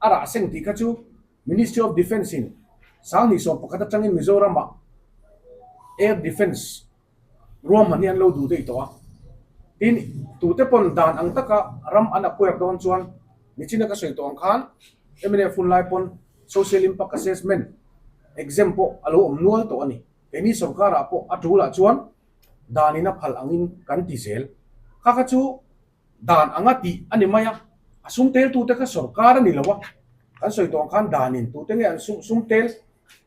A rah seng tih kha chu Ministry of Defence in 2011 atangin Mizoramah Air Defence ruahman hi an lo duh daih tawh a. Tin, tute pawn dan ang taka ram an acquire dawn chuan nichina ka sawi tawh ang khan mnf hun lai pawn Social Impact Assessment exam pawh a lo awm nual tawh a ni. Keini sorkarah pawh a tulah chuan danin a phal angin kan ti zel. Kha kha chu Dan anga tih a ni mai a, a sum teltute kha sorkar a ni lo a, kan sawi tawh ang khan danin tute nge an sum sum tel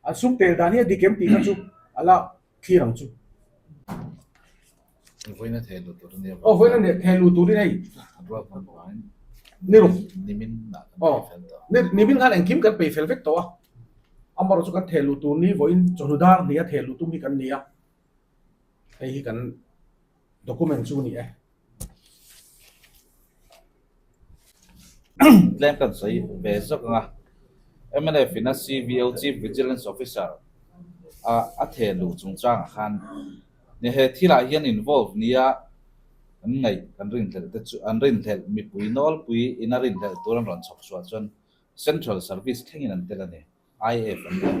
an sum tel dan hi a dik em tih kha chu a la thlir ang chu. Vawiina theh luh tur a nia. Aw vawiina theh luh turin hei ni ruk. Nimin ah kan peih fel tawh. Nimin khan engkim kan peih fel vek tawh a, amaherawh chu kan theh luh tur ni vawiin chawhnu dar hnih a theh luh tum hi kan ni a, hei hi kan document chu a ni e. Tlem kan sawi ve zawk ang a, mnf in a CVO Chief Vigilance Officer a a theh luh chungchangah khan ni he thilah hian involve nia an ngaih kan rinhlelh te chu an rinhlelh mipui nawlpui in a rinhlelh tur an rawn chhawp chhuah chuan Central Service thlengin an tel a ni, IAF an ni a.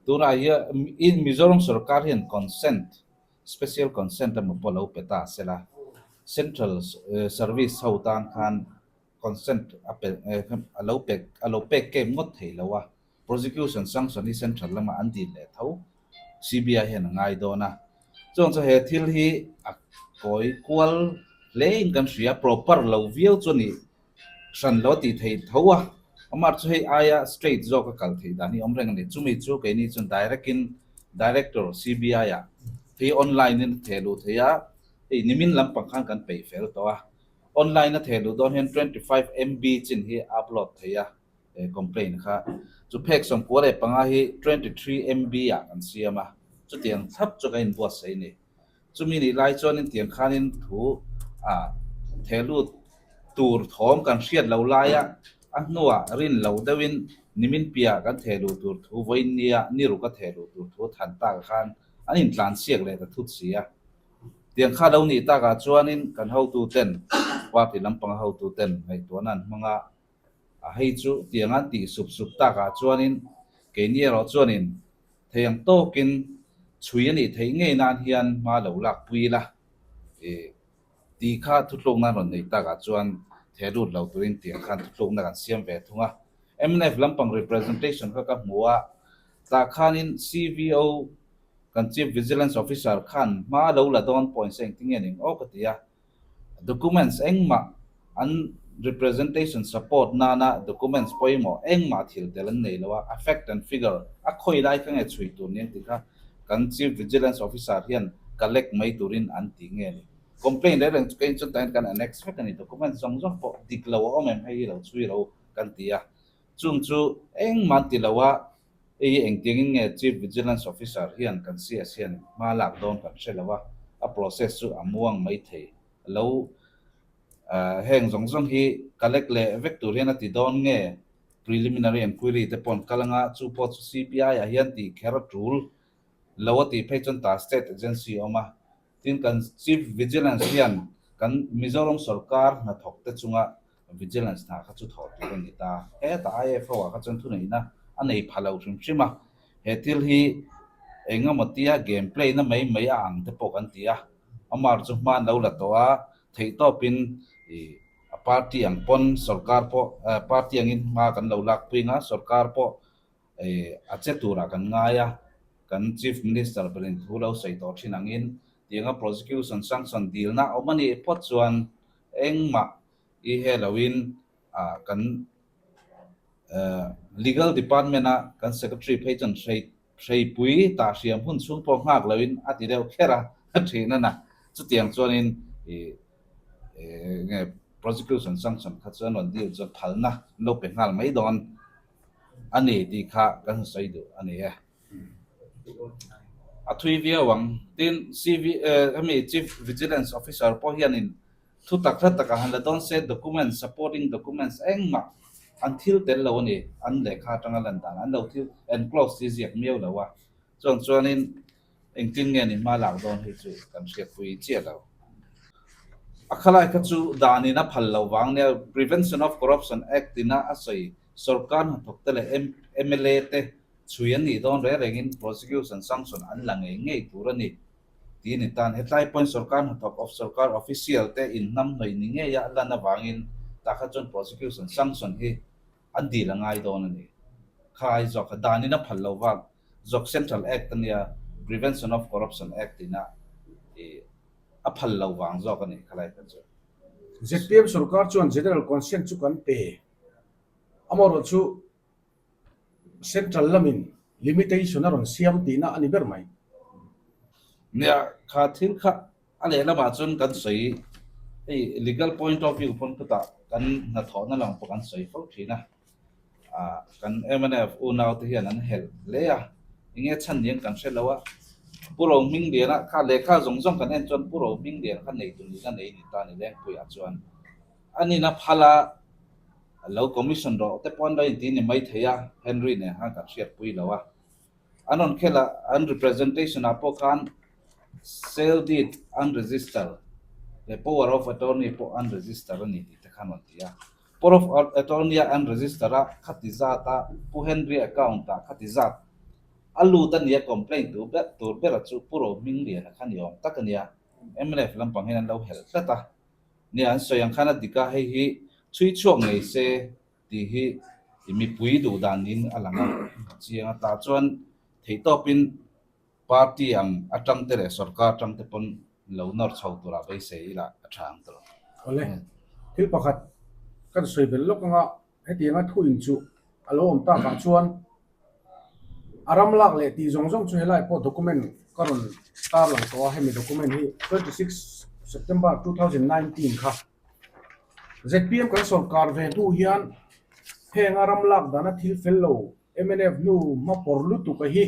Tunah hian Mizoram sorkar hian consent Special consent emaw pawh lo pe ta se la, Central Service ho tan khan consent a pe a lo pe a lo pek kem ngawt thei lo a, prosecution sanction hi Central lamah an dil leh tho, CBI hian a ngai dawn a. Chuang chu he thil hi a kawi kual hlein kan hria, proper lo viau chu a nih hran lo tih thei tho a, amah chu hei aia straight zawk a kal theih dan hi awm reng a ni. Chumi chu keini chuan direct in Director CBI ah hei online in a theh luh thei a, hei nimin lampang khan kan peih fel tawh a, online a theh luh dawn hian 25 MB chin hi a upload thei a complaint kha. Chu phek 95 hi 23 MB ah kan siam a, chutiang thlap chu kan inbuatsaih a ni. Chumi nih lai chuanin tiang khanin thu a theh lut tur thawm kan hriat lo laia a hnuah rin lo deuhin nimin piah kan theh luh tur thu vawiin nia ni ruk a theh luh tur thu than tak khan an intlan siak leh ta thut si a. Tiang kha lo nih takah chuanin kan hotuten party lampanga hotuten ngaihtuahna an hmang a, a hei chu tiang an tih sup sup takah chuanin keini erawh chuanin Thei ang tawkin chhui a nih theih ngei nan hian hma lo lak pui ila i tih kha thuthlukna an rawn neih takah chuan theh lut lo turin tiang khan thuthlukna kan siam ve thung a. Mnf lampang representation kha ka hmu a, tah khanin CVO kan Chief Vigilance Officer khan hma lo la dawn points a engtin nge ning aw ka ti a. Documents engmah an representation support nana documents pawimawh engmah thil tel an nei lo a, a fact and figure a khawi lai kha nge chhui tur nia tih kha kan Chief Vigilance Officer hian collect mai turin an ti nge ni. Complaint reng reng chu kei chuan tahin kan annex vek a ni, documents zawng zawng pawh dik lo a awm em hei hi lo chhui lo kan ti a, chung chu engmah an ti lo a, Hei hi engtiangin nge Chief Vigilance Officer hian kan CS hian hma lak dawn kan hre lo a, a process chu a muang mai thei lo. Heng zawng zawng hi collect leh vek tur hian a ti dawn nge preliminary enquiry te pawh an kal anga, chu pawh chu CBI ah hian tih kher a tul lo a tih phei chuan ta state agency a awm a. Tin kan Chief Vigilance hian kan Mizoram sorkar hnathawk te chunga Vigilance hna kha chu thawh tur a ni ta. Hetah IFO ah kha chuan thuneihna a nei pha lo hrim hrim a, he thil hi eng emaw tia game play na mai mai a ang te pawh kan ti a, amar chu hma an lo la tawh a, theihtawpin ih a party ang pawn sorkar pawh party angin hma kan lo lak pui ang a, sorkar pawh ih a che turah kan ngai a, kan Chief Minister berin thu lo sawi tawh thin angin tianga prosecution sanction dilna a awm a nih phawt chuan engmah I he loin kan Legal Department a kan Secretary phei chuan hreipui tah hriam hun chhung pawh nghak loin a ti deuh kher a, a thin a na. Chutiang chuanin i nge prosecution sanction kha chuan rawn deal chuan phalna an lo pe nghal mai dawn a ni tih kha kan sawi duh a ni e. A thui viau ang. Tin, CV hemi Chief Vigilance Officer pawh hianin Thu tak hla takah han la dawn se documents, supporting documents engmah an thil tel lo a ni. An lehkha atanga lan dan an lo thil enclose hi ziak miau lo a. Chuang chuanin engtin nge ni hma lak dawn hi chu kan hriatpui chiah lo. A khalai kha chu danin a phal lo vang nia Prevention of Corruption Act ina a sawi. Sorkar hnathawkte leh mla te chhui an nih dawn reng rengin prosecution sanction an la ngei ngei tur a ni tih a ni tan. Hetlai pawhin sorkar hnathawk of sorkar official te inhnamhnawih ni ngeia a lan avangin tah kha chuan prosecution sanction hi an dil a ngai dawn a ni. Kha ai zawk kha danin a phal lo vang zawk Central Act a nia Prevention of Corruption Act ina ih a phal lo vang zawk a ni khalai kha chu. Zpm sorkar chuan General Consent chu kan pe. Amaherawh chu Central lamin limitation a rawn siam tihna a ni ber mai. Nia, kha thil kha a lehlamah chuan kan sawi hei legal point of view pawn khutah kan hnathawhna lam pawh kan sawi fo thin a, ah kan mnf unau te hian an helh hle a, enge chhan niin kan hre lo a, Pu Rohmingliana kha lehkha zawng zawng kan en chuan Pu Rohmingliana kha neitu nihna nei ni ta ni Lengpuiah chuan a nina phal a. Lo commission rawh te pawh an lo inti ni mai thei a, Henry nen khan kan hriatpui lo a. An rawn khel a, an representation ah pawh khan sale deed an register leh power of attorney pawh an register a ni tih te khan rawn ti a. Power of attorney a an register a, khati zat a Pu Henry account ah khati zat a lut a nia complaint tur ber tur bera chu Pu Rohmingliana kha ni awm tak a nia. Mnf lampang hian an lo helh tlat a. Nia an sawi ang khan a dik a, hei hi chhui chhuak ngei se tih hi mipui duh dan niin a lang a, a chiang a. Tah chuan theihtawpin party ang atang te leh sorkar atang te pawn lo nawr chho turah beisei ila a tha ang tawh. Awle, thil pakhat kan sawi belh lawk anga Hetianga thu in chu a lo awm takah chuan a ram lak leh tih zawng zawng chu helai pawh document ka rawn tarlang tawh a, hemi document hi 26 September 2019 kha zpm kan sawrkar ve hnu hian henga ram lak dana thil fel lo mnf hnu hma pawr lutuk a hi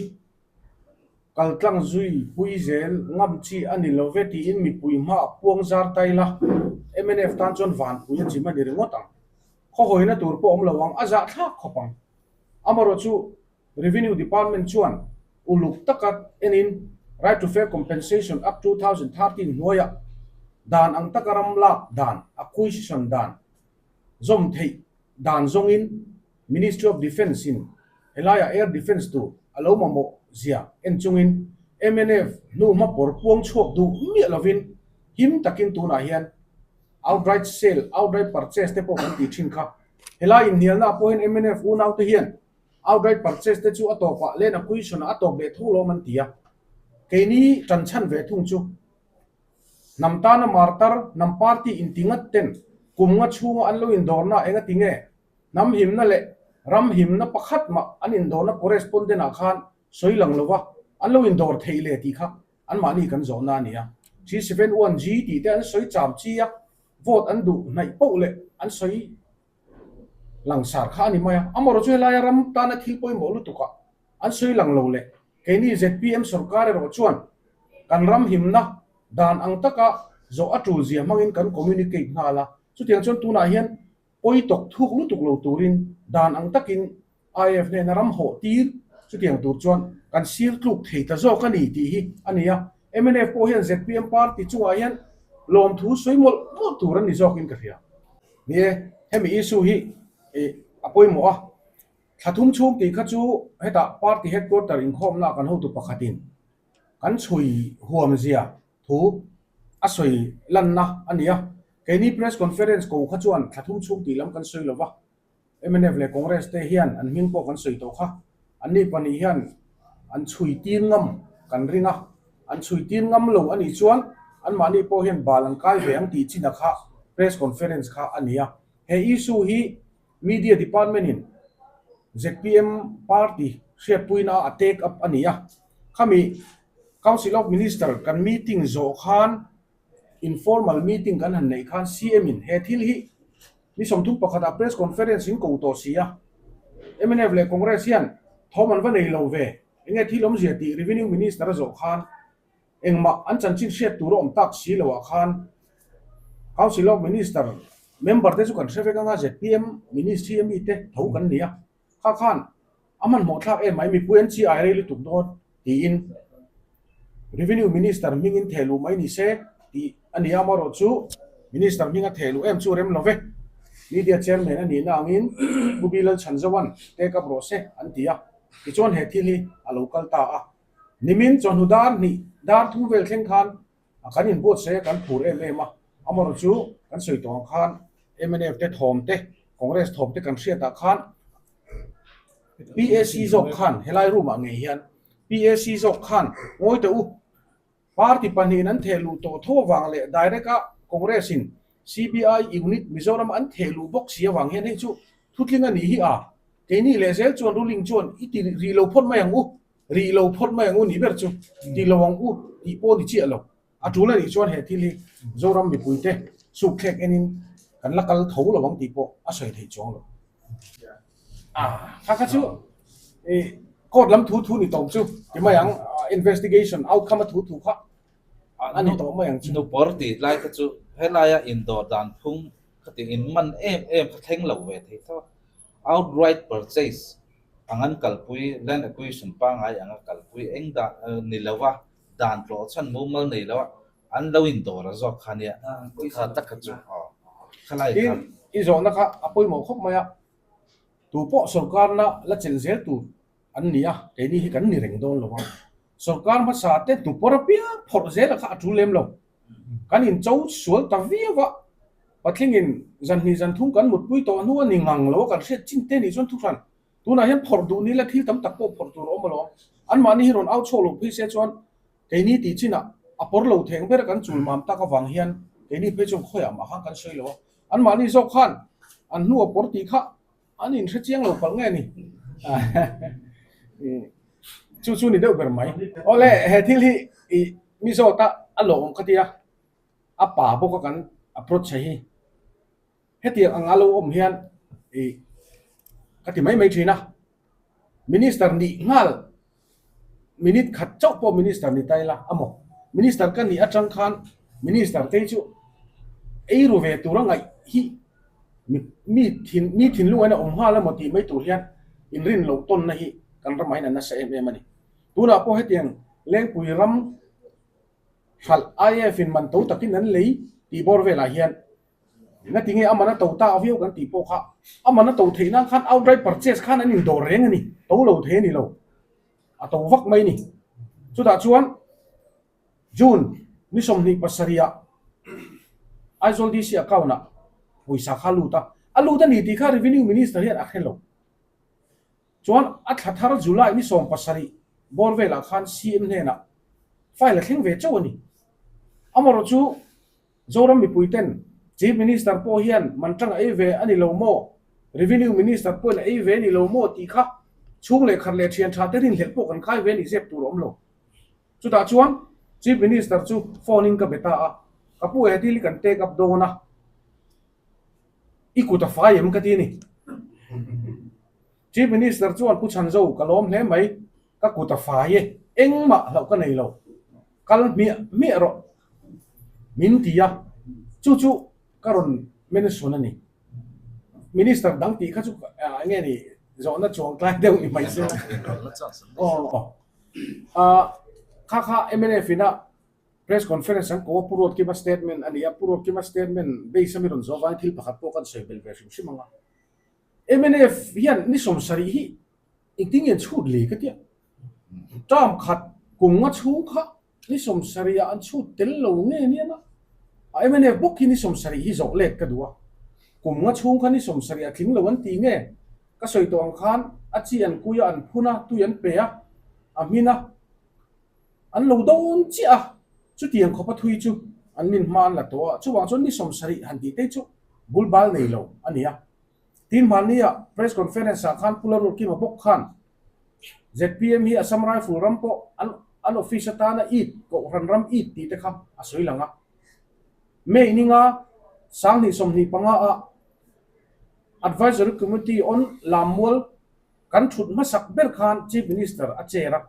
Kaltlang zui pui zel ngam chi a ni lo ve tiin mipui hma puang zar tai la, mnf tan chuan vanpui a chim a ni ringawt ang. Khawhawina tur pawh awm lo ang, a zahthlak khawp ang. Amaherawh chu Revenue Department chuan uluk taka enin Right to Fair Compensation Act 2013 hnuaiah dan ang taka ram lak dan, acquisition dan, zawm theih dan zawngin Ministry of Defence in helaiah Air Defence tur a lo mamawh zia en chungin mnf hnu hma pawr puang chhuak duh miah lovin him takin tunah hian outright sale, outright purchase te pawh kan tih thin kha. Helai inhnialna ah pawh hian mnf unaute hian outright purchase te chu a tawpah land acquisition ah a tawp leh tho lawm an ti a. Keini tan chhan ve thung chu hnam tana martar, hnam party inti ngat ten kum nga chhunga an lo indawrna eng a ti nge? Hnam himna leh ram himna pakhat mah an indawrna correspondent ah khan sawi lang lova an lo indawr theih le tih kha anmahni kan zawhna a ni a. G71G tih te an sawi cham chi a, vote an duh hnaih poh leh an sawi langsar kha a ni mai a. Amaherawhchu chu helaia ram tana thil pawimawh lutuk ah an sawi lang lo leh keini zpm sorkar erawh chuan kan ram himna dan ang taka zawh a tul zia hmangin kan communicate nghal a. Chutiang chuan tunah hian Pawi tawk thuk lutuk lo turin dan ang takin IAF hnena ram hawh tir chutiang tur chuan kan sir tluk thei ta zawk a ni tih hi a ni a. Mnf pawh hian zpm party chungah hian lawmthu sawi mawlh mawlh tur an ni zawkin ka hria. Ni e, hemi issue hi a pawimawh a. Thla thum chhung tih kha chu hetah party headquarter inkhawmna kan hotu pakhatin kan chhui huam zia thu a sawi lanna a ni a. Keini press conference ko kha chuan thla thum chhung tih lam kan sawi lo va, mnf leh Congress te hian an hming pawh kan sawi tawh kha. Anni pahnih hian an chhui tir ngam kan ring a, an chhui tir ngam lo a nih chuan anmahni pawh hian bal an kai ve ang tih chin-a kha press conference kha a ni a. He issue hi Media Department in zpm party hriatpuina a take up a ni a, khami Council of Minister kan meeting zawh khan informal meeting kan han neih khan CM in he thil hi ni 31 ah press conference in ko tawh si a, mnf leh Congress hian thawm an va nei lo ve, enge thil awmzia tih Revenue Minister a zawh khan Engmah an chanchin hriat tur a awm tak si lo ah khan Council of Minister member te chu kan hre vek anga zpm ministry ami te tho kan ni a, kha khan a hmanhmawh thlak em mai mipui an chi ai rei lutuk dawn tiin Revenue Minister hmingin theh luh mai ni se tih a ni a, amaherawhchu Minister hminga theh luh em chu rem lo ve. Media Chairman a nihna angin Pu Bi Lalchhanzoa'n take up rawh se an ti a, tichuan he thil hi a lo kal ta a. Nimin chawhnu dar hnih dar thum vel thleng khan kan inbuatsaih a kan phur em em a, amaherawh chu kan sawi tawh ang khan mnf te thawm te, Congress thawm te kan hriatah khan PAC zawk khan helai room ah ngei hian PAC zawk khan ngawi teh u, Party pahnihin an theh luh tawh tho avang leh direct a Congress in CBI unit Mizoram an theh luh bawk si avang hian hei chu thutling a nih hi a, keini leh zel chuan ruling chuan i ti rih lo phawt mai ang u, rih lo phawt mai ang u nih ber chu ti lo ang u tih pawh ni chiah lo. A tul a nih chuan he thil hi Zoram mipuite sukthlek enin kan la kal tho lo ang tih pawh a sawi theih chuang lo. Kha kha chu court lam thu thu ni tawp chu ti mai ang investigation outcome a thu thu kha a ni tawh mai ang chu. Nupawr tih lai kha chu helaia indawr dan phung kha tih in man em em kha thleng lo ve thei tho a, outright purchase ang an kalpui land acquisition pangngai anga kalpui eng dan ni lo a dan tlawh chhan mumal nei lo a an lo indawr a zawk kha nia kha tak kha chu aw khalai kha. I zawhna kha a pawimawh khawp mai a, tu pawh sorkarna la chelh zel tur an ni a, keini hi kan ni reng dawn lo a, sorkar hmasa te hnupawr apiang phawrh zela kha a tul lem lo, kan incho sual ta viau a, Patlingin zanhnih zanthum kan mutpui tawh hnu a ni ngang lo a kan hriat chin te nih chuan thuhran tunah hian phawrh duh ni la thil tam tak pawh phawrh tur a awm alawm, anmahni hi rawn au chhuak lo phei se chuan Keini tih chinah a pawr lo theng ber kan chul mam tak avang hian keini phei chuan khawiah mah khan kan sawi lo a, anmahni zawk khan an hnu a pawr tih kha an inhre chiang lo palh nge ni? Chu chu ni deuh ber mai. Awle, he thil hi i mi zawta a lawm ka tia, a pa bawka kan approach hi. Hetiang anga lo awm hian i ka ti mai mai thin a, Minister nih nghal minute khat chauh pawh Minister ni ta ila a maw? Minister ka nih atang khan Minister te chu ei ru ve tura ngaih hi mi thin mi thinlung ain a awm nghal emaw tih mai tur hian inrin loh tawnna hi kan ramah hian a nasa em em a ni. Tunah pawh hetiang Lengpui ram hralh IAF in man to takin an lei tih bawr velah hian Engati nge a man a to ta viau kan tih pawh kha a man a to theih nan khan outright purchase khan an indawr reng a ni, to lo thei a ni lo, a to vak mai a ni. Chutah chuan June ni 27 ah Aizawl DC account ah pawisa kha a lut a, a lut a ni tih kha Revenue Minister hian a hre lo. Chuan a thla thar July ni 17 bawr velah khan CM hnenah file a thleng ve chauh a ni. Amaherawhchu chu Zoram mipui ten Chief Minister pawh hian man tang a ei ve a ni lo maw? Revenue Minister pawhin a ei ve a ni lo maw? tih kha chhung leh khat leh thian tha te rinhlelh pawh kan kai ve a ni zep tur a awm lo. Chutah chuan Chief Minister chu phone in ka be ta a, ka pu he thil hi kan take up dawn a, i kut a fai em ka ti a ni. Chief Minister chuan Pu Chhanzo ka lawm hle mai, ka kut a fai e, engmah hlauh ka nei lo. Kal hmiah hmiah rawh min ti a, chu chu ka rawn mention a ni. Minister dang tih kha chu eng nge ni zawhna chuang tlai deuh ni mai se. Aw kha kha mnf ina press conference an ko a, Pu Ruatkima statement a ni a, Pu Ruatkima statement base a mi rawn zawh vangin thil pakhat pawh kan sawi belh ve hrim hrim ang a. Mnf hian ni 70 hi engtin nge an chhut le ka tia. Term khat kum nga chhung kha ni 70 ah an chhut tel lo nge nia a mnf bawk hi ni 70 hi zawh let ka duh a, kum nga chhung kha ni 70 a tling lo an ti nge ka sawi tawh ang khan a chi an kui a an phun a tui an pe a a hmin a an lo dawn chiah a chutiang khawpa thui chu an nin hma an la tawh a chuvang chuan ni 70 han tih te chu bul bal nei lo a ni a. Tin hmannia press conference ah khan Pu Lalruatkima bawk khan zpm hi Assam Rifle ram pawh an an office atana it Kohhran ram it tih te kha a sawi lang a. May ninga 2025 ah Advisory Committee on Lammual kan thut hmasak ber khan Chief Minister a chair a,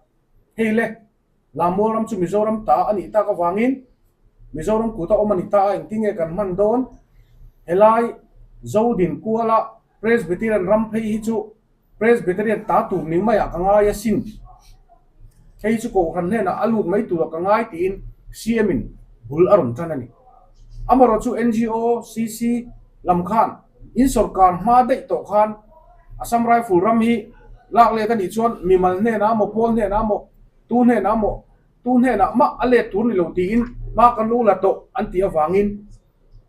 hei le Lammual ram chu Mizoram ta a nih tak avangin Mizoram kuta awm a ni ta a, engtin nge kan hman dawn? Helai Zodin kuala Presbyterian ram phei hi chu Presbyterian ta tur ni maiah ka ngai asin. Hei chu Kohhran hnenah a lut mai turah ka ngai tiin CM in bul a rawn tan a ni. Amaherawhchu NGO, CC lam khan. In sawrkar hma daih tawh khan Assam Rifle ram hi lak let a nih chuan mimal hnenah maw, pawl hnenah maw, tu hnenah maw, tu hnenah mah a let tur ni lo tiin hma kan lo la tawh an tih avangin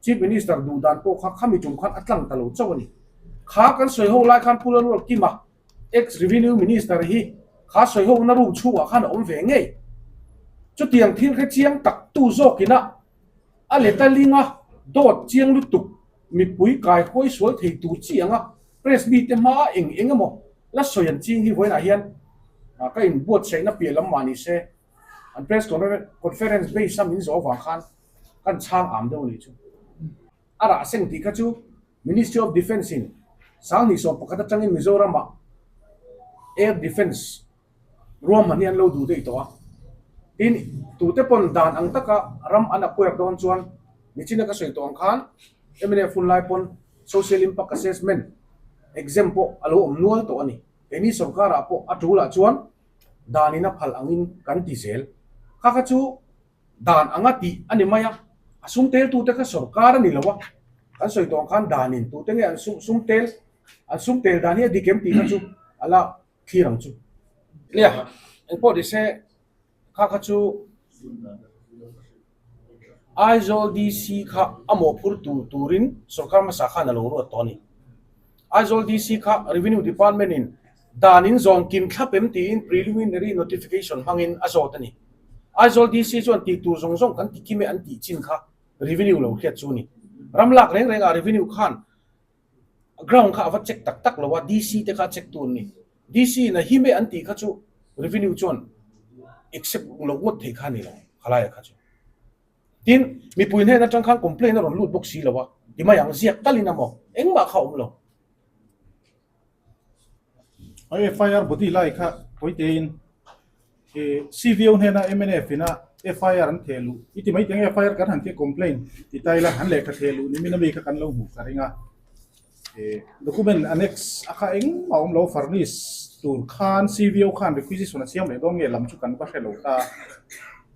Chief Minister duh dan pawh kha khami tum khan a tlang ta lo chauh a ni. Kha kan sawi ho lai khan Pu Lalrualkima Ex Revenue Minister hi kha sawi ho na room chhungah khan a awm ve ngei. Chutiang thil kha chiang tak tu zawkin a a leta linga dawt chiang lutuk mipui kai hawi sual thei tur chi anga press mite hmaa eng eng emaw la sawi an ching hi vawiinah hian ka inbuatsaihna piah lam mah ni se an press conference base a min zawh avang khan kan chhang am deuh a nih chu. A rah seng tih kha chu Ministry of Defence in 2011 atangin Mizoram-ah Air Defence ruahman hi an lo duh daih tawh a. Tin, tute pawn dan ang taka ram an acquire dawn chuan nichina ka sawi tawh ang khan mnf hun lai pawn Social Impact Assessment exam pawh a lo awm nual tawh a ni. Keini sorkarah pawh a tulah chuan danin a phal angin kan ti zel. Kha kha chu Dan anga tih a ni mai a, a sum teltute kha sorkar a ni lo a, kan sawi tawh ang khan danin tute nge an sum sum tel, an sum tel dan hi a dik em tih kha chu a la thlir ang chu. Nia, engpawh ni se kha kha chu Aizawl DC kha a mawhphur tur turin sorkar hmasa khan a lo ruat tawh a ni. Aizawl DC kha Revenue Department in Dan in zawm kim thlap em tiin preliminary notification hmangin a zawt a ni. Aizawl DC chuan tih tur zawng zawng kan ti kim e an tih chin kha revenue lo hriat chu a ni. Ram lak reng rengah revenue khan ground kha a va check tak tak lo a, DC te kha a check tu an ni. DC in a him e an tih kha chu revenue chuan accept loh ngawt thei kha a ni lo khalaia kha chu. Tin, mipui hnen atang khan complaint a rawn lut bawk si lo a, ti mai ang ziak talin a maw engmah kha a awm lo. A FIR body lai kha tawitein CVO hnena mnf ina FIR an theh luh i ti mai teng FIR kan han tia complaint ti ta ila an lehkha theh luh nimin ami kha kan lo hmuh ka ring a document annex a kha engmah a awm lo furnish tur khan CVO khan requisition a siam leh dawn nge lam chu kan va hre lo ta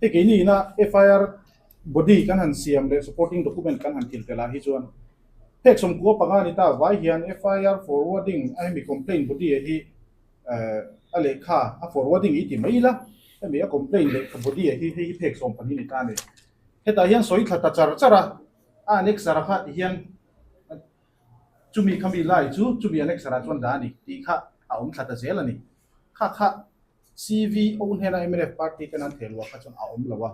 hei keini ina FIR body kan han siam leh supporting document kan han thil tel ah hi chuan Hek 15 ni ta vai hian FIR forwarding a hemi complaint body a hi a lehkha a forwarding i ti mai ila hemi a complaint lehkha body a hi hei hi phek 12 ni ta a ni. Hetah hian sawi thla ta char char a, a annexure kha ti hian chumi khami lai chu chumi annexure ah chuan dah a ni tih kha a awm thla ta zel a ni. Kha kha CVO hnena mnf party ten an thehluah kha chuan a awm lo a.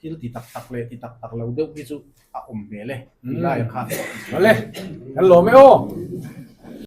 Thil ti tak tak leh ti tak tak lo deuh hi chu a awm hmel e, ti lai kha. Awle, kan lawm e aw.